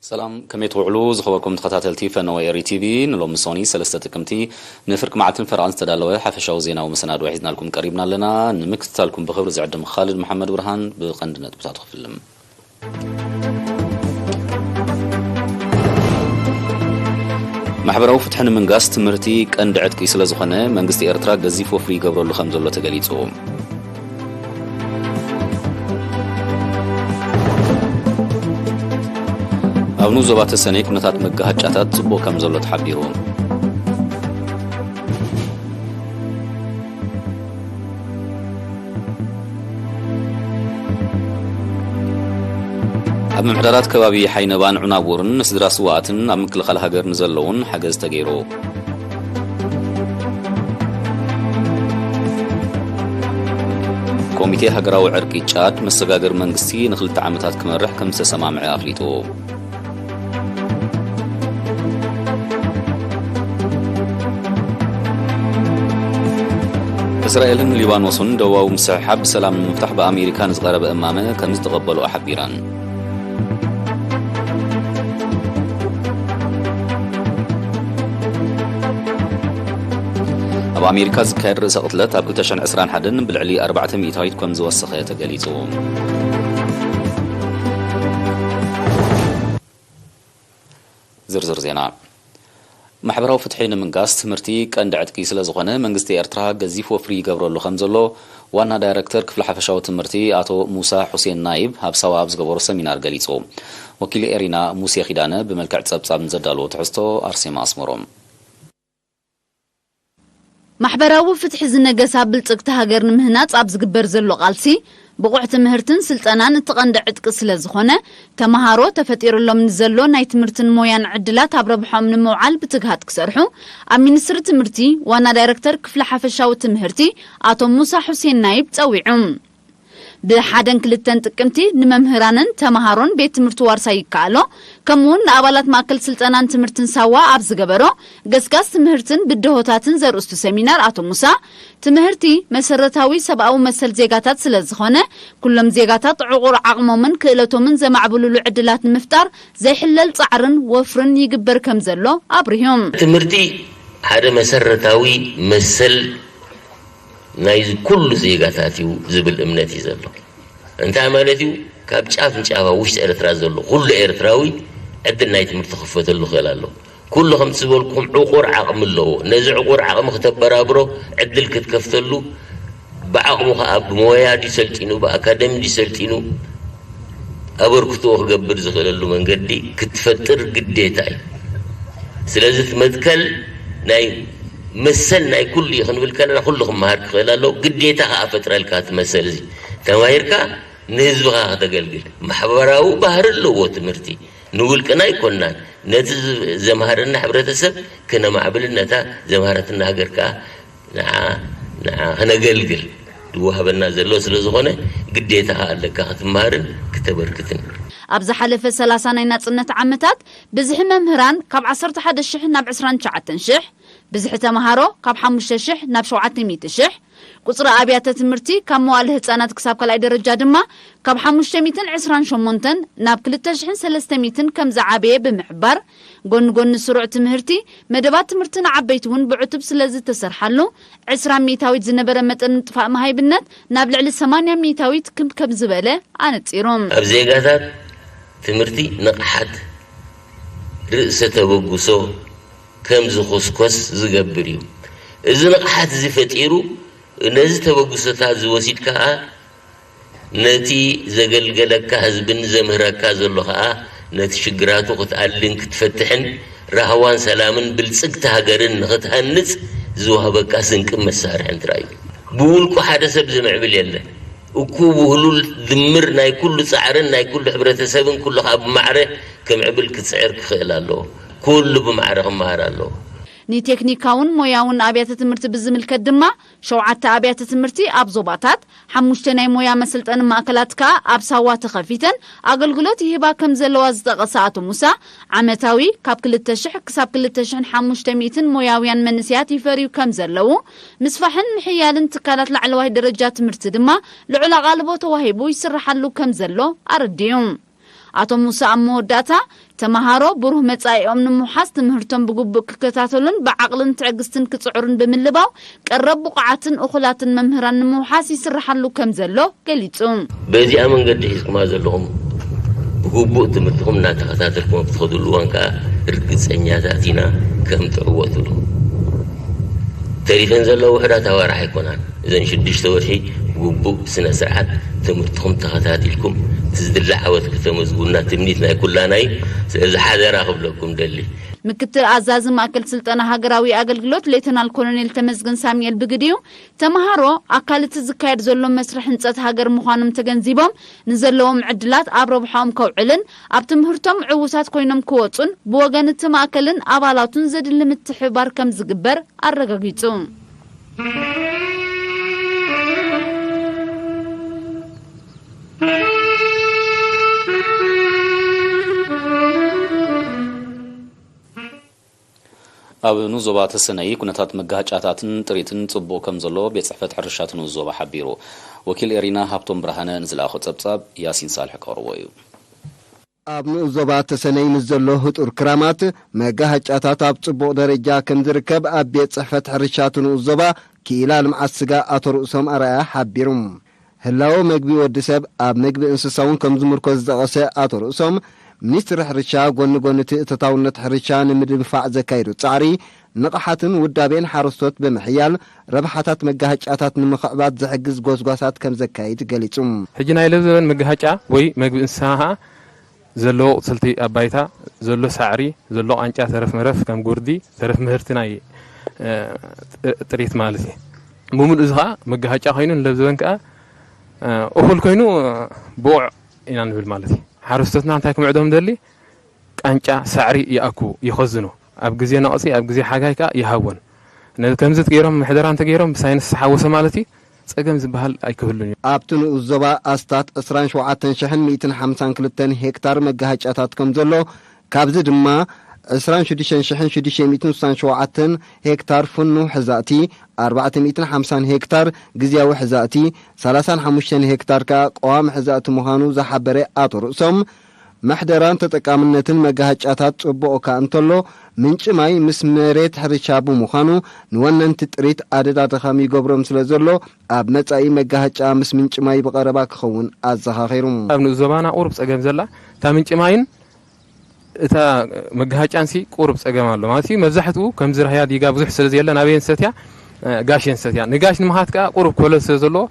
ሰላም፣ ከመይ ትውዕሉ ዝኸበርኩም ተኸታተልቲ ፈነወ ኤሪ ቲቪ? ንሎሚ ሶኒ ሰለስተ ጥቅምቲ ንፍርቂ መዓልትን ፈረቓን ዝተዳለወ ሓፈሻዊ ዜናዊ መሰናድኦ ሒዝናልኩም ቀሪብና ኣለና። ንምክትታልኩም ብኽብሪ ዝዕድም ካልድ መሓመድ ብርሃን። ብቐንዲ ነጥብታቱ ክፍልም። ማሕበራዊ ፍትሒ ንምንጋስ ትምህርቲ ቀንዲ ዕጥቂ ስለ ዝኾነ፣ መንግስቲ ኤርትራ ገዚፍ ወፍሪ ይገብረሉ ከም ዘሎ ተገሊጹ። ኣብ ንኡስ ዞባ ተሰነይ ኩነታት መጋሃጫታት ጽቡቕ ከም ዘሎ ተሓቢሩ። ኣብ ምምሕዳራት ከባቢ ሓይነባን ዑናቡርን ንስድራ ስዋኣትን ኣብ ምክልኻል ሃገር ንዘለውን ሓገዝ ተገይሩ። ኮሚቴ ሃገራዊ ዕርቂ ጫድ መሰጋገሪ መንግስቲ ንክልተ ዓመታት ክመርሕ ከም ዝተሰማምዐ ኣፍሊጡ። እስራኤልን ሊባኖስን ደቡባዊ ምስሕሓብ ብሰላም ንምፍታሕ ብኣሜሪካ ንዝቐረበ እማመ ከም ዝተቐበልኦ ሓቢረን። ኣብ ኣሜሪካ ዝካየድ ርእሰ ቅትለት ኣብ ክልተ ሽሕን ዕስራን ሓደን ብልዕሊ ኣርባዕተ ሚእታዊት ከም ዝወሰኸ ተገሊጹ። ዝርዝር ዜና። ማሕበራዊ ፍትሒ ንምንጋስ ትምህርቲ ቀንዲ ዕጥቂ ስለ ዝኾነ፣ መንግስቲ ኤርትራ ገዚፍ ወፍሪ ይገብረሉ ከም ዘሎ ዋና ዳይረክተር ክፍሊ ሓፈሻዊ ትምህርቲ ኣቶ ሙሳ ሑሴን ናይብ ኣብ ሳዋ ኣብ ዝገበሮ ሰሚናር ገሊጹ። ወኪል ኤሪና ሙሴ ኪዳነ ብመልክዕ ጸብጻብ ንዘዳለዎ ትሕዝቶ ኣርሴማ ኣስመሮም። ማሕበራዊ ፍትሒ ዝነገሳ ብልጽግቲ ሃገር ንምህናጽ ኣብ ዝግበር ዘሎ ቃልሲ፣ ብቑዕ ትምህርትን ስልጠናን እቲ ቀንዲ ዕጥቂ ስለ ዝኾነ፣ ተመሃሮ ተፈጢሩሎም ንዘሎ ናይ ትምህርትን ሞያን ዕድላት ኣብ ረብሖም ንምውዓል ብትግሃት ክሰርሑ፣ ኣብ ሚኒስትሪ ትምህርቲ ዋና ዳይረክተር ክፍሊ ሓፈሻዊ ትምህርቲ ኣቶ ሙሳ ሑሴን ናይብ ጸዊዑ። ብሓደን ክልተን ጥቅምቲ ንመምህራንን ተመሃሮን ቤት ትምህርቲ ዋርሳይ ይከኣሎ፣ ከምኡውን ንኣባላት ማእከል ስልጠናን ትምህርትን ሳዋ ኣብ ዝገበሮ ገስጋስ ትምህርትን ብድሆታትን ዘርእስቱ ሰሚናር ኣቶ ሙሳ፣ ትምህርቲ መሰረታዊ ሰብኣዊ መሰል ዜጋታት ስለ ዝኾነ፣ ኩሎም ዜጋታት ዕቑር ዓቕሞምን ክእለቶምን ዘማዕብሉሉ ዕድላት ንምፍጣር ዘይሕለል ጻዕርን ወፍርን ይግበር ከም ዘሎ ኣብሪሆም። ትምህርቲ ሓደ መሰረታዊ መሰል ናይ ኩሉ ዜጋታት እዩ ዝብል እምነት እዩ ዘሎ። እንታይ ማለት እዩ? ካብ ጫፍ ንጫፍ ኣብ ውሽጢ ኤርትራ ዘሎ ኩሉ ኤርትራዊ ዕድል ናይ ትምህርቲ ክፈተሉ ክእል ኣሎ። ኩሉ ከምቲ ዝበልኩም ዕቑር ዓቕሚ ኣለዎ። ነዚ ዕቑር ዓቕሚ ክተበራብሮ፣ ዕድል ክትከፍተሉ፣ ብዓቕሙ ከኣ ብሞያ ድዩ ሰልጢኑ፣ ብኣካደሚ ድዩ ሰልጢኑ፣ ኣበርክትኦ ክገብር ዝኽእለሉ መንገዲ ክትፈጥር ግዴታ እዩ። ስለዚ እቲ መትከል ናይ መሰል ናይ ኩሉ እዩ ክንብል ከለና፣ ኩሉ ክመሃር ክኽእል ኣለዎ። ግዴታ ከኣ ፈጥረልካ እቲ መሰል እዚ። ተማሂርካ ንህዝብኻ ከተገልግል። ማሕበራዊ ባህሪ ኣለዎ ትምህርቲ። ንውልቅና ኣይኮንናን። ነቲ ዝ-፣ ዘምሃረና ሕብረተሰብ ክነማዕብልን ነታ ዘምሃረትና ሃገር ከኣ ንዓ፣ ንዓ ክነገልግል ዝወሃበና ዘሎ ስለ ዝኾነ፣ ግዴታ ከኣ ኣለካ ክትመሃርን ክተበርክትን። ኣብ ዝሓለፈ ሰላሳ ናይ ናጽነት ዓመታት፣ ብዝሒ መምህራን ካብ ዓሰርተ ሓደ ሽሕ ናብ ዕስራን ትሽዓተን ሽሕ፣ ብዝሒ ተመሃሮ ካብ ሓሙሽተ ሽሕ ናብ ሸውዓተ ሚእቲ ሽሕ፣ ቁጽሪ ኣብያተ ትምህርቲ ካብ መዋእለ ህጻናት ክሳብ ካልኣይ ደረጃ ድማ ካብ ሓሙሽተ ሚእትን ዕስራን ሸሞንተን ናብ ክልተ ሽሕን ሰለስተ ሚእትን ከም ዝዓበየ ብምሕባር፣ ጎኒ ጎኒ ስሩዕ ትምህርቲ፣ መደባት ትምህርቲ ንዓበይቲ እውን ብዕቱብ ስለ ዝተሰርሓሉ፣ ዕስራ ሚእታዊት ዝነበረ መጠን ምጥፋእ መሃይብነት ናብ ልዕሊ ሰማንያ ሚእታዊት ክብ ከም ዝበለ ኣነጺሮም። ኣብ ዜጋታት ትምህርቲ ንቕሓት ርእሰ ተበግሶ ከም ዝኹስኮስ ዝገብር እዩ። እዚ ንቕሓት እዚ ፈጢሩ፣ ነዚ ተበግሶታት እዚ ወሲድ ከኣ ነቲ ዘገልገለካ ህዝብን ዘምህረካ ዘሎ ከኣ ነቲ ሽግራቱ ክትኣልን ክትፈትሕን ራህዋን ሰላምን ብልጽግቲ ሃገርን ንኽትሃንጽ ዝወሃበካ ስንቅን መሳርሕን ጥራይ እዩ። ብውልቁ ሓደ ሰብ ዝምዕብል የለን። እኩብ ውህሉል ድምር ናይ ኩሉ ጻዕርን ናይ ኩሉ ሕብረተሰብን ኩሉ ከኣ ብማዕረ ክምዕብል ክጽዕር ክኽእል ኣለዎ። ኩሉ ብማዕረ ክመሃር ኣለዎ። ንቴክኒካውን ሞያውን ኣብያተ ትምህርቲ ብዝምልከት ድማ፣ ሸውዓተ ኣብያተ ትምህርቲ ኣብ ዞባታት፣ ሓሙሽተ ናይ ሞያ መሰልጠኒ ማእከላት ከኣ ኣብ ሳዋ ተኸፊተን ኣገልግሎት ይህባ ከም ዘለዋ ዝጠቐሰ ኣቶ ሙሳ፣ ዓመታዊ ካብ ክልተ ሽሕ ክሳብ ክልተ ሽሕን ሓሙሽተ ሚእትን ሞያውያን መንእሰያት ይፈርዩ ከም ዘለዉ፣ ምስፋሕን ምሕያልን ትካላት ላዕለዋይ ደረጃ ትምህርቲ ድማ ልዑል ኣቓልቦ ተዋሂቡ ይስርሓሉ ከም ዘሎ ኣረዲኡ። ኣቶ ሙሳ ኣብ መወዳእታ፣ ተመሃሮ ብሩህ መጻኢኦም ንምውሓስ ትምህርቶም ብግቡእ ክከታተሉን ብዓቕልን ትዕግስትን ክጽዕሩን ብምልባው፣ ቀረብ ብቑዓትን እኹላትን መምህራን ንምውሓስ ይስርሓሉ ከም ዘሎ ገሊጹ። በዚኣ መንገዲ ሒዝኩማ ዘለኹም ብግቡእ ትምህርትኹም እናተኸታተልኩም ኣብ ትኸድሉ እዋን ከኣ ርግጸኛታት ኢና ከም ትዕወቱሉ። ተሪፈን ዘለዋ ውሑዳት ኣዋርሕ ኣይኮናን። እዘን ሽዱሽተ ወርሒ ብግቡእ ብስነ ስርዓት ትምህርትኹም ተኸታቲልኩም እቲ ዝድለ ዓወት ክተመዝጉና ትምኒት ናይ ኩላና እዩ። ስለዚ ሓደራ ክብለኩም ደሊ። ምክትል ኣዛዚ ማእከል ስልጠና ሃገራዊ ኣገልግሎት ሌተናል ኮሎኔል ተመስገን ሳሙኤል ብግዲኡ፣ ተመሃሮ ኣካል እቲ ዝካየድ ዘሎ መስርሕ ህንጸት ሃገር ምዃኖም ተገንዚቦም፣ ንዘለዎም ዕድላት ኣብ ረብሓኦም ከውዕልን ኣብ ትምህርቶም ዕዉታት ኮይኖም ክወጹን ብወገን እቲ ማእከልን ኣባላቱን ዘድሊ ምትሕብባር ከም ዝግበር ኣረጋጊጹ። ኣብ ንኡስ ዞባ ተሰነይ ኩነታት መጋሃጫታትን ጥሪትን ጽቡቕ ከም ዘሎ ቤት ጽሕፈት ሕርሻ እቲ ንኡስ ዞባ ሓቢሩ። ወኪል ኤሪና ሃብቶም ብርሃነ ንዝለኣኾ ጸብጻብ ያሲን ሳልሕ ከቕርቦ እዩ። ኣብ ንኡስ ዞባ ተሰነይ ምስ ዘሎ ህጡር ክራማት፣ መጋሃጫታት ኣብ ጽቡቕ ደረጃ ከም ዝርከብ ኣብ ቤት ጽሕፈት ሕርሻ እቲ ንኡስ ዞባ ክኢላ ልምዓት ስጋ ኣቶ ርእሶም ኣርኣያ ሓቢሩ። ህላወ መግቢ ወዲ ሰብ ኣብ መግቢ እንስሳ እውን ከም ዝምርኮዝ ዝጠቐሰ ኣቶ ርእሶም፣ ሚኒስትሪ ሕርሻ ጎኒ ጎኒ እቲ እቶታውነት ሕርሻ ንምድንፋዕ ዘካየዶ ጻዕሪ፣ ንቕሓትን ውዳቤን ሓረስቶት ብምሕያል ረብሓታት መጋሃጫታት ንምኽዕባት ዝሕግዝ ጎስጓሳት ከም ዘካይድ ገሊጹ። ሕጂ ናይ ለብዘበን መጋሃጫ ወይ መግቢ እንስሳ ኸኣ ዘለዎ ቁጽልቲ ኣብ ባይታ፣ ዘሎ ሳዕሪ፣ ዘሎ ቃንጫ፣ ተረፍ መረፍ ከም ጉርዲ፣ ተረፍ ምህርቲ ናይ፣ እ፣ ጥ-፣ ጥሪት ማለት እዩ። ብምሉእ እዚ ኸኣ መጋሃጫ ኮይኑ ንለብዘበን ከኣ፣ እ፣ እኹል ኮይኑ፣ እ፣ ብቑዕ ኢና ንብል ማለት እዩ። ሓረስቶትና እንታይ ክምዕዶም ደሊ? ቃንጫ፣ ሳዕሪ ይኣክቡ፣ ይኸዝኑ። ኣብ ግዜ ነቕጺ፣ ኣብ ግዜ ሓጋይ ከኣ ይሃቦን። ነ-፣ ከምዚ ገይሮም ምሕደራ እንተገይሮም ብሳይንስ ዝሓወሰ ማለት እዩ፣ ጸገም ዝበሃል ኣይክህሉን እዩ። ኣብቲ ንኡስ ዞባ ኣስታት ዕስራን ሸውዓተን ሽሕን ሚእትን ሓምሳን ክልተን ሄክታር መጋሃጫታት ከም ዘሎ፣ ካብዚ ድማ ዕስራን ሽዱሽተን ሽሕን ሽዱሽተ ሚእትን ስሳን ሸውዓተን ሄክታር ፍኑው ሕዛእቲ፣ ኣርባዕተ ሚእትን ሓምሳን ሄክታር ግዝያዊ ሕዛእቲ፣ ሰላሳን ሓሙሽተን ሄክታር ከኣ ቀዋሚ ሕዛእቲ ምዃኑ ዝሓበረ ኣቶ ርእሶም፣ ምሕደራን ተጠቃምነትን መጋሃጫታት ጽቡቕ እኳ እንተሎ፣ ምንጪ ማይ ምስ መሬት ሕርሻ ብምዃኑ፣ ንወነንቲ ጥሪት ኣደዳ ድኻም ይገብሮም ስለ ዘሎ፣ ኣብ መጻኢ መጋሃጫ ምስ ምንጪ ማይ ብቐረባ ክኸውን ኣዘኻኺሩ። ኣብ ንኡስ ዞባና ቁሩብ ጸገም ዘላ እታ ምንጪ ማይን እታ መጋሃጫንሲ ቁሩብ ጸገም ኣሎ ማለት እዩ። መብዛሕትኡ ከምዚ ራህያ ዲጋ ብዙሕ ስለ ዘየለ ናበየን ሰትያ፣ እ፣ ጋሽ እየን ሰትያ። ንጋሽ ንምኻት ከኣ ቁሩብ ኮለል ስለ ዘለዎ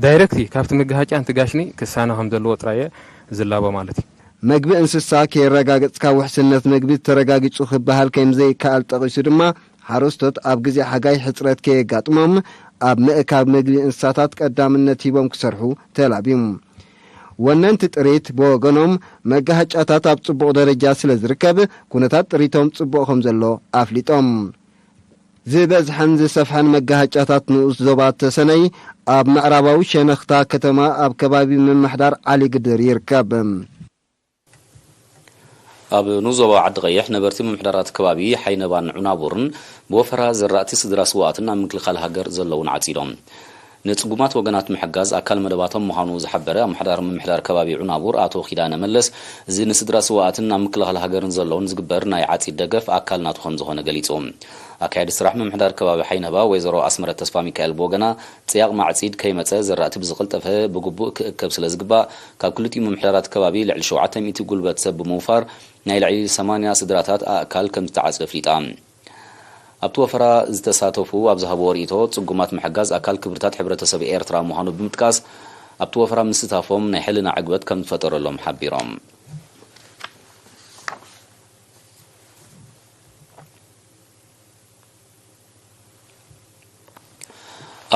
ዳይረክት ካብቲ መጋሃጫንቲ ጋሽኒ ክሳነ ከም ዘለዎ ጥራይ እየ ዝላቦ ማለት እዩ። መግቢ እንስሳ ከየረጋገጽካ ውሕስነት መግቢ ተረጋጊጹ ክበሃል ከም ዘይከኣል ጠቒሱ ድማ፣ ሓረስቶት ኣብ ግዜ ሓጋይ ሕጽረት ከየጋጥሞም ኣብ ምእካብ መግቢ እንስሳታት ቀዳምነት ሂቦም ክሰርሑ ተላብዩ። ወነንቲ ጥሪት ብወገኖም፣ መጋሃጫታት ኣብ ጽቡቕ ደረጃ ስለ ዝርከብ፣ ኩነታት ጥሪቶም ጽቡቕ ከም ዘሎ ኣፍሊጦም። ዝበዝሐን ዝሰፍሐን መጋሃጫታት ንኡስ ዞባ ተሰነይ ኣብ ምዕራባዊ ሸነኽታ ከተማ ኣብ ከባቢ ምምሕዳር ዓሊ ግድር ይርከብ። ኣብ ንኡስ ዞባ ዓዲ ቀይሕ ነበርቲ ምምሕዳራት ከባቢ ሓይነባን ዑናቡርን ብወፈራ ዘራእቲ ስድራ ስውኣትን ኣብ ምክልኻል ሃገር ዘለውን ዓጺዶም። ንጽጉማት ወገናት ምሕጋዝ ኣካል መደባቶም ምዃኑ ዝሓበረ ኣመሓዳሪ ምምሕዳር ከባቢ ዑናቡር ኣቶ ኪዳነ መለስ፣ እዚ ንስድራ ስውኣትን ኣብ ምክልኻል ሃገርን ዘለውን ዝግበር ናይ ዓጺድ ደገፍ ኣካል ናቱ ከም ዝኾነ ገሊጹ። ኣካያዲ ስራሕ ምምሕዳር ከባቢ ሓይነባ ወይዘሮ ኣስመረት ተስፋ ሚካኤል ብወገና፣ ጽያቕ ማዕጺድ ከይመጸ ዘራእቲ ብዝቐልጠፈ ብግቡእ ክእከብ ስለ ዝግባእ፣ ካብ ክልቲኡ ምምሕዳራት ከባቢ ልዕሊ ሸውዓተ ሚእቲ ጉልበት ሰብ ብምውፋር፣ ናይ ልዕሊ ሰማንያ ስድራታት ኣእካል ከም ዝተዓጽ ኣፍሊጣ። ኣብቲ ወፈራ ዝተሳተፉ ኣብ ዝሃብዎ ርእይቶ፣ ጽጉማት ምሕጋዝ ኣካል ክብርታት ሕብረተሰብ ኤርትራ ምዃኑ ብምጥቃስ፣ ኣብቲ ወፈራ ምስታፎም ናይ ሕልና ዕግበት ከም ዝፈጠረሎም ሓቢሮም።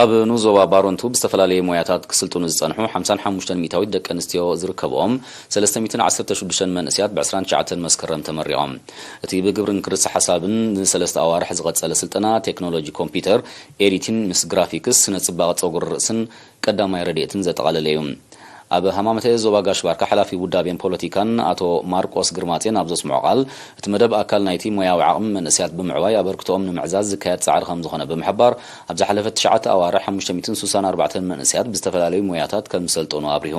ኣብ ንኡስ ዞባ ባረንቱ ብዝተፈላለየ ሞያታት ክስልጥኑ ዝጸንሑ ሓምሳን ሓሙሽተን ሚእታዊት ደቂ ኣንስትዮ ዝርከብኦም ሰለስተ ሚእትን ዓሰርተ ሽዱሽተን መንእሰያት ብ ዕስራን ትሽዓተን መስከረም ተመሪቖም። እቲ ብግብርን ክርሲ ሓሳብን ንሰለስተ ኣዋርሕ ዝቐጸለ ስልጠና ቴክኖሎጂ ኮምፒውተር፣ ኤዲቲን ምስ ግራፊክስ፣ ስነ ጽባቐ ጸጉሪ ርእስን ቀዳማይ ረድኤትን ዘጠቓለለ እዩ። ኣብ ሃማመተ ዞባ ጋሽ ባርካ ሓላፊ ውዳቤን ፖለቲካን ኣቶ ማርቆስ ግርማጼን ኣብ ዘስምዖ ቃል፣ እቲ መደብ ኣካል ናይቲ ሞያዊ ዓቕሚ መንእሰያት ብምዕባይ ኣበርክቶኦም ንምዕዛዝ ዝካየድ ጻዕሪ ከም ዝኾነ ብምሕባር፣ ኣብ ዝሓለፈ ትሽዓተ ኣዋርሕ ሓሙሽተ ሚእትን ስሳን ኣርባዕተን መንእሰያት ብዝተፈላለዩ ሞያታት ከም ዝሰልጠኑ ኣብሪሁ።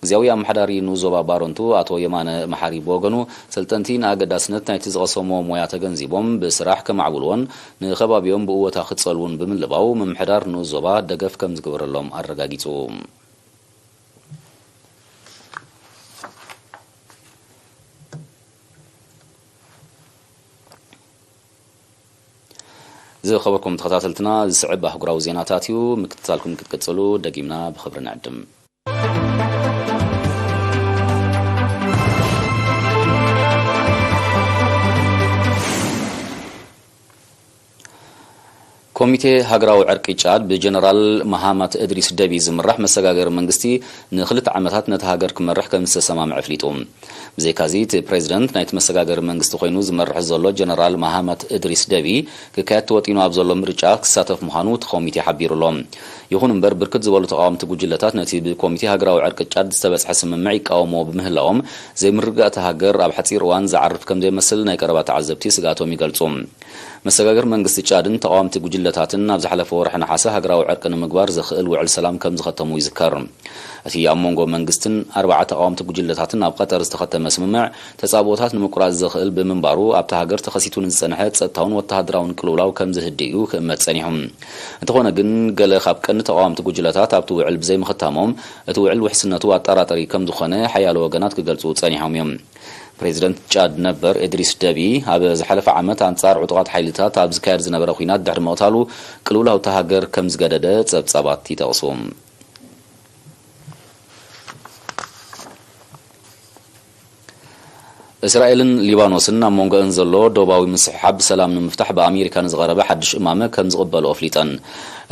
ግዝያዊ ኣመሓዳሪ ንኡስ ዞባ ባረንቱ ኣቶ የማነ መሓሪ ብወገኑ፣ ሰልጠንቲ ንኣገዳስነት ናይቲ ዝቐሰምዎ ሞያ ተገንዚቦም ብስራሕ ከማዕብልዎን ንኸባቢኦም ብእወታ ክጸልዉን ብምልባው፣ ምምሕዳር ንኡስ ዞባ ደገፍ ከም ዝግበረሎም ኣረጋጊጹ። ዝኸበርኩም ተኸታተልትና፣ ዝስዕብ ኣህጉራዊ ዜናታት እዩ። ምክትታልኩም ክትቅጽሉ ደጊምና ብኽብሪ ንዕድም። ኮሚቴ ሃገራዊ ዕርቂ ጫድ ብጀነራል መሃማት እድሪስ ደቢ ዝምራሕ መሰጋገሪ መንግስቲ ንክልተ ዓመታት ነታ ሃገር ክመርሕ ከም ዝተሰማምዐ ኣፍሊጡ። ብዘይካዚ፣ እቲ ፕሬዝደንት ናይቲ መሰጋገሪ መንግስቲ ኮይኑ ዝመርሕ ዘሎ ጀነራል መሃማት እድሪስ ደቢ፣ ክካየድ ተወጢኑ ኣብ ዘሎ ምርጫ ክሳተፍ ምዃኑ እቲ ኮሚቴ ሓቢሩ ኣሎ። ይኹን እምበር፣ ብርክት ዝበሉ ተቓወምቲ ጉጅለታት ነቲ ብኮሚቴ ሃገራዊ ዕርቂ ጫድ ዝተበጽሐ ስምምዕ ይቃወምዎ ብምህላዎም፣ ዘይምርግጋእ እታ ሃገር ኣብ ሓጺር እዋን ዝዓርፍ ከም ዘይመስል ናይ ቀረባ ተዓዘብቲ ስግኣቶም ይገልጹ። መሰጋገሪ መንግስቲ ጫድን ተቓወምቲ ጉጅለታትን ኣብ ዝሓለፈ ወርሒ ነሓሰ ሃገራዊ ዕርቂ ንምግባር ዘኽእል ውዕል ሰላም ከም ዝኸተሙ ይዝከር። እቲ ኣብ መንጎ መንግስትን ኣርባዓ ተቓወምቲ ጉጅለታትን ኣብ ቀጠር ዝተኸተመ ስምምዕ፣ ተጻብኦታት ንምቁራጽ ዘኽእል ብምንባሩ፣ ኣብታ ሃገር ተኸሲቱ ንዝጸንሐ ጸጥታውን ወተሃደራውን ቅልውላው ከም ዝህድእ እዩ ክእመት ጸኒሑ። እንተኾነ ግን፣ ገለ ካብ ቀንዲ ተቓወምቲ ጉጅለታት ኣብቲ ውዕል ብዘይምኽታሞም፣ እቲ ውዕል ውሕስነቱ ኣጠራጣሪ ከም ዝኾነ ሓያሎ ወገናት ክገልጹ ጸኒሖም እዮም። ፕሬዚደንት ጫድ ነበር ኤድሪስ ደቢ፣ ኣብ ዝሓለፈ ዓመት ኣንጻር ዕጡቓት ሓይልታት ኣብ ዝካየድ ዝነበረ ኲናት ድሕሪ ምቕታሉ፣ ቅልውላው እታ ሃገር ከም ዝገደደ ጸብጻባት ይጠቕሱ። እስራኤልን ሊባኖስን ኣብ መንጎአን ዘሎ ዶባዊ ምስሕሓብ ብሰላም ንምፍታሕ ብኣሜሪካ ንዝቐረበ ሓድሽ እማመ ከም ዝቕበልኦ ኣፍሊጠን።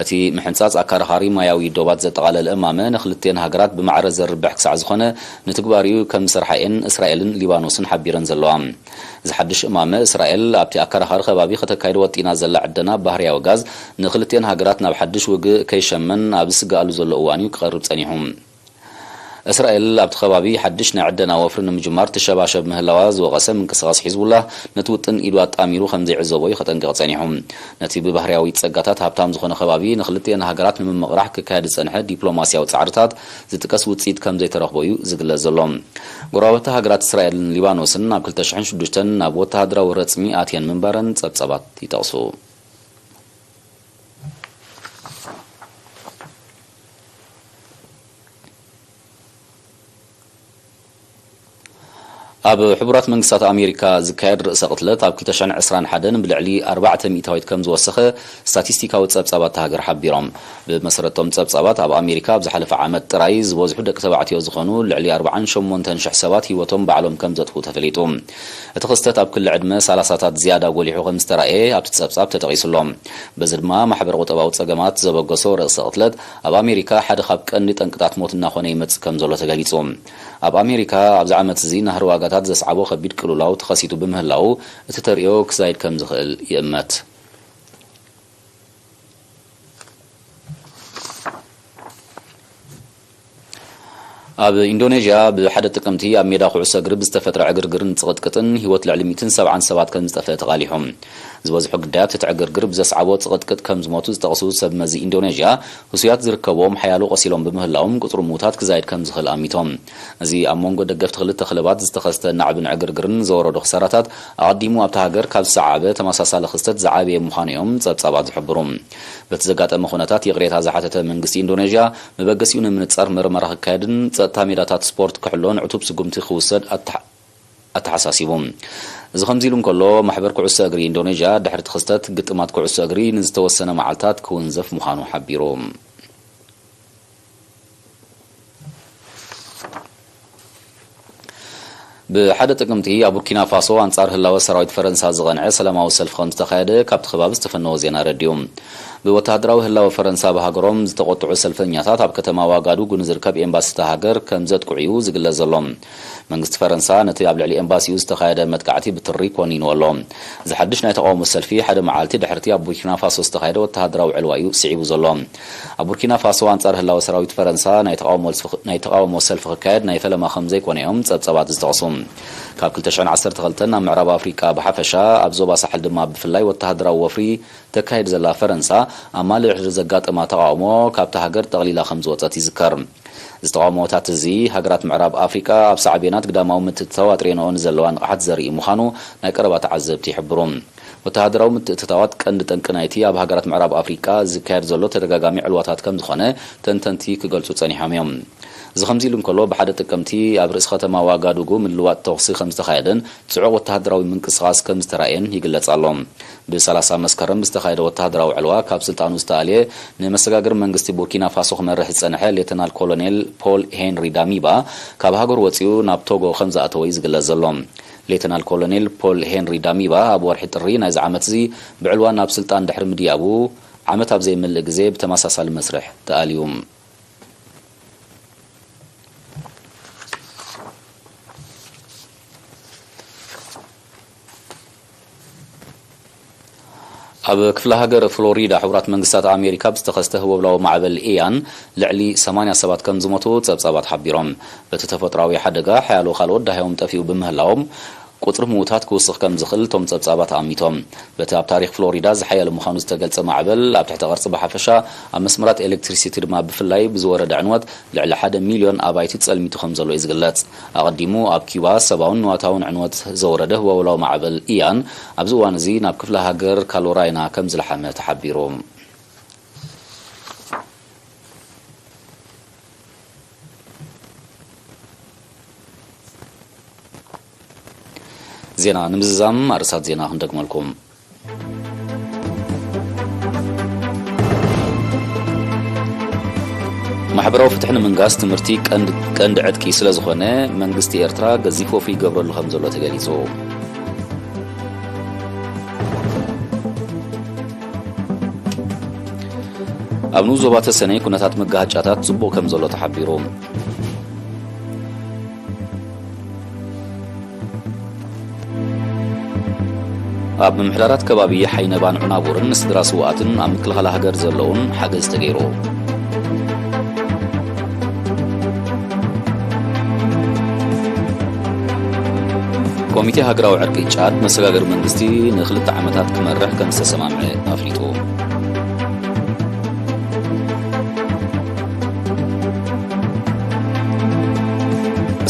እቲ ምሕንጻጽ ኣከራኻሪ ማያዊ ዶባት ዘጠቓለለ እማመ ንክልቲኤን ሃገራት ብማዕረ ዘርብሕ ክሳዕ ዝኾነ ንትግባሪኡ ከም ዝሰርሓ እየን እስራኤልን ሊባኖስን ሓቢረን ዘለዋ። እዚ ሓድሽ እማመ እስራኤል ኣብቲ ኣከራኻሪ ከባቢ ከተካይዶ ወጢና ዘላ ዕደና ባህርያዊ ጋዝ ንክልቲኤን ሃገራት ናብ ሓድሽ ውግእ ከይሸመን ኣብ ዝስግኣሉ ዘሎ እዋን እዩ ክቐርብ ጸኒሑ። እስራኤል ኣብቲ ከባቢ ሓድሽ ናይ ዕደና ወፍሪ ንምጅማር ትሸባሸብ ምህላዋ ዝወቐሰ ምንቅስቓስ ሒዝቡላህ፣ ነቲ ውጥን ኢዱ ኣጣሚሩ ከም ዘይዕዘቦ እዩ ከጠንቅቕ ጸኒሑ። ነቲ ብባህርያዊ ጸጋታት ሃብታም ዝኾነ ከባቢ ንክልቲኤን ሃገራት ንምምቕራሕ ክካየድ ዝጸንሐ ዲፕሎማስያዊ ጻዕርታት ዝጥቀስ ውጽኢት ከም ዘይተረኽቦ እዩ ዝግለጽ ዘሎ። ጎረባብቲ ሃገራት እስራኤልን ሊባኖስን ኣብ ክልተ ሽሕን ሽዱሽተን ናብ ወተሃደራዊ ረጽሚ ኣትየን ምንባረን ጸብጻባት ይጠቕሱ። ኣብ ሕቡራት መንግስታት ኣሜሪካ ዝካየድ ርእሰ ቅትለት ኣብ ክልተ ሽሕን ዕስራን ሓደን ብልዕሊ ኣርባዕተ ሚእታዊት ከም ዝወሰኸ ስታቲስቲካዊ ጸብጻባት እታ ሃገር ሓቢሮም። ብመሰረቶም ጸብጻባት፣ ኣብ ኣሜሪካ ኣብ ዝሓለፈ ዓመት ጥራይ ዝበዝሑ ደቂ ተባዕትዮ ዝኾኑ ልዕሊ ኣርባዓን ሸሞንተን ሽሕ ሰባት ህይወቶም ባዕሎም ከም ዘጥፍኡ ተፈሊጡ። እቲ ክስተት ኣብ ክሊ ዕድመ ሰላሳታት ዝያዳ ጎሊሑ ከም ዝተራእየ ኣብቲ ጸብጻብ ተጠቒሱ ኣሎ። በዚ ድማ ማሕበረ ቁጠባዊ ጸገማት ዘበገሶ ርእሰ ቅትለት ኣብ ኣሜሪካ ሓደ ካብ ቀንዲ ጠንቅታት ሞት እናኾነ ይመጽእ ከም ዘሎ ተገሊጹ። ኣብ ኣሜሪካ ኣብዚ ዓመት እዚ ናህሪ ዋጋታት ዘስዓቦ ከቢድ ቅልውላው ተኸሲቱ ብምህላው፣ እቲ ተርእዮ ክዛይድ ከም ዝኽእል ይእመት። ኣብ ኢንዶኔዥያ ብሓደ ጥቅምቲ ኣብ ሜዳ ኩዕሶ እግሪ ብዝተፈጥረ ዕግርግርን ጽቕጥቅጥን ህይወት ልዕሊ ሚእትን ሰብዓን ሰባት ከም ዝጠፍአ ተቓሊሑ። ዝበዝሑ ግዳያት እቲ ዕግርግር ብዘስዓቦ ጽቕጥቅጥ ከም ዝሞቱ ዝጠቕሱ ሰብ መዚ ኢንዶኔዥያ፣ ህሱያት ዝርከብዎም ሓያሎ ቆሲሎም ብምህላዎም ቁጽሪ ምዉታት ክዛይድ ከም ዝኽእል ኣሚቶም። እዚ ኣብ መንጎ ደገፍቲ ክልተ ክለባት ዝተኸስተ ናዕብን ዕግርግርን ዘወረዶ ክሳራታት ኣቐዲሙ ኣብታ ሃገር ካብ ዝሰዓበ ተመሳሳሊ ክስተት ዝዓበየ ምዃኑ እዮም ጸብጻባት ዝሕብሩ። በቲ ዘጋጠመ ኩነታት ይቕሬታ ዝሓተተ መንግስቲ ኢንዶኔዥያ፣ መበገሲኡ ንምንጻር መርመራ ክካየድን ጸጥታ ሜዳታት ስፖርት ክሕሎን ዕቱብ ስጉምቲ ክውሰድ ኣተሓ-፣ ኣተሓሳሲቡ። እዚ ከምዚ ኢሉ እንከሎ፣ ማሕበር ኩዕሶ እግሪ ኢንዶኔዥያ ድሕሪ እቲ ክስተት ግጥማት ኩዕሶ እግሪ ንዝተወሰነ መዓልታት ክውንዘፍ ምዃኑ ሓቢሩ። ብሓደ ጥቅምቲ ኣብ ቡርኪና ፋሶ ኣንጻር ህላወ ሰራዊት ፈረንሳ ዝቐንዐ ሰላማዊ ሰልፊ ከም ዝተኻየደ ካብቲ ከባቢ ዝተፈነወ ዜና ኣረዲኡ። ብወተሃደራዊ ህላወ ፈረንሳ ብሃገሮም ዝተቖጥዑ ሰልፈኛታት ኣብ ከተማ ዋጋዱጉ ንዝርከብ ኤምባሲ እታ ሃገር ከም ዘጥቅዑ እዩ ዝግለጽ ዘሎ። መንግስቲ ፈረንሳ ነቲ ኣብ ልዕሊ ኤምባሲኡ ዝተኻየደ መጥቃዕቲ ብትሪ ኮኒኑ ኣሎ። እዚ ሓድሽ ናይ ተቓውሞ ሰልፊ ሓደ መዓልቲ ድሕርቲ ኣብ ቡርኪና ፋሶ ዝተኻየደ ወተሃደራዊ ዕልዋ እዩ ስዒቡ ዘሎ። ኣብ ቡርኪና ፋሶ ኣንጻር ህላወ ሰራዊት ፈረንሳ ናይ ተቓውሞ ሰልፊ፣ ናይ ተቓውሞ ሰልፊ ክካየድ ናይ ፈለማ ከም ዘይኮነ እዮም ጸብጸባት ዝጠቕሱ። ካብ ክልተ ሽሕን ዓሰርተ ክልተን ኣብ ምዕራብ ኣፍሪቃ ብሓፈሻ ኣብ ዞባ ሳሕል ድማ ብፍላይ ወተሃደራዊ ወፍሪ ተካይድ ዘላ ፈረንሳ ኣብ ማሊ ድሕሪ ዘጋጠማ ተቓውሞ ካብታ ሃገር ጠቕሊላ ከም ዝወጸት ይዝከር። እዚ ተቓውሞታት እዚ ሃገራት ምዕራብ ኣፍሪቃ ኣብ ሳዕቤናት ግዳማዊ ምትእትታው ኣጥሬንኦ ንዘለዋ ንቕሓት ዘርኢ ምዃኑ ናይ ቀረባ ተዓዘብቲ ይሕብሩ። ወተሃደራዊ ምትእትታዋት ቀንዲ ጠንቂ ናይቲ ኣብ ሃገራት ምዕራብ ኣፍሪቃ ዝካየድ ዘሎ ተደጋጋሚ ዕልዋታት ከም ዝኾነ ተንተንቲ ክገልጹ ጸኒሖም እዮም። እዚ ከምዚ ኢሉ እንከሎ፣ ብሓደ ጥቅምቲ ኣብ ርእሲ ከተማ ዋጋዱጉ ምልዋጥ ተኹሲ ከም ዝተኻየደን ጽዑቕ ወተሃደራዊ ምንቅስቓስ ከም ዝተራእየን ይግለጽ ኣሎ። ብ30 መስከረም ዝተኻየደ ወተሃደራዊ ዕልዋ ካብ ስልጣኑ ዝተኣልየ ንመሰጋግር መንግስቲ ቡርኪና ፋሶ ክመርሕ ዝጸንሐ ሌተናል ኮሎኔል ፖል ሄንሪ ዳሚባ ካብ ሃገሩ ወጺኡ ናብ ቶጎ ከም ዝኣተወ እዩ ዝግለጽ ዘሎ። ሌተናል ኮሎኔል ፖል ሄንሪ ዳሚባ ኣብ ወርሒ ጥሪ ናይዚ ዓመት እዚ ብዕልዋ ናብ ስልጣን ድሕሪ ምድያቡ ዓመት ኣብ ዘይመልእ ግዜ ብተመሳሳሊ መስርሕ ተኣልዩ። ኣብ ክፍለ ሃገር ፍሎሪዳ ሕቡራት መንግስታት ኣሜሪካ ብዝተኸስተ ህወብላዊ ማዕበል ኢያን ልዕሊ ሰማንያ ሰባት ከም ዝሞቱ ጸብጻባት ሓቢሮም። በቲ ተፈጥሮኣዊ ሓደጋ ሓያሎ ካልኦት ዳህዮም ጠፊኡ ብምህላዎም ቁጽሪ ምዉታት ክውስኽ ከም ዝኽእል እቶም ጸብጻባት ኣሚቶም። በቲ ኣብ ታሪኽ ፍሎሪዳ ዝሓየለ ምዃኑ ዝተገልጸ ማዕበል ኣብ ትሕቲ ቅርጺ ብሓፈሻ ኣብ መስመራት ኤሌክትሪሲቲ ድማ ብፍላይ ብዝወረደ ዕንወት ልዕሊ ሓደ ሚልዮን ኣባይቲ ጸልሚቱ ከም ዘሎ እዩ ዝግለጽ። ኣቐዲሙ ኣብ ኪዩባ ሰብኣውን ንዋታውን ዕንወት ዘውረደ ህወውላዊ ማዕበል ኢያን ኣብዚ እዋን እዚ ናብ ክፍለ ሃገር ካሎራይና ከም ዝለሓመ ተሓቢሩ። ዜና ንምዝዛም ኣርእስታት ዜና ክንደግመልኩም። ማሕበራዊ ፍትሒ ንምንጋስ ትምህርቲ ቀንድ-፣ ቀንዲ ዕጥቂ ስለ ዝኾነ መንግስቲ ኤርትራ ገዚፍ ወፍሪ ይገብረሉ ከም ዘሎ ተገሊጹ። ኣብ ንኡስ ዞባ ተሰነይ ኩነታት መጋሃጫታት ጽቡቕ ከም ዘሎ ተሓቢሩ። ኣብ ምምሕዳራት ከባቢ ሓይነባን ዑናቡርን ንስድራ ስውኣትን ኣብ ምክልኻል ሃገር ዘለውን ሓገዝ ተገይሩ። ኮሚቴ ሃገራዊ ዕርቂ ጫድ መሰጋገሪ መንግስቲ ንክልተ ዓመታት ክመርሕ ከም ዝተሰማምዐ ኣፍሊጡ።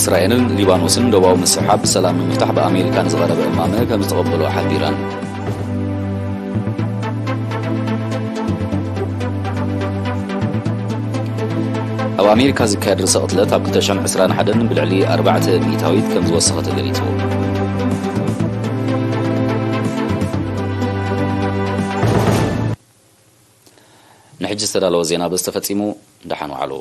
እስራኤልን ሊባኖስን ዶባዊ ምስሕሓብ ብሰላም ንምፍታሕ ብኣሜሪካ ንዝቐረበ እማመ ከም ዝተቐበልኦ ሓቢረን። ኣብ ኣሜሪካ ዝካየድ ርእሰ ቅትለት ኣብ ክልተ ሽሕን ዕስራን ሓደን ብልዕሊ ኣርባዕተ ሚእታዊት ከም ዝወሰኸ ተገሊጹ። ንሕጂ ዝተዳለወ ዜና በዚ ተፈጺሙ። ደሓን ዋዕሉ።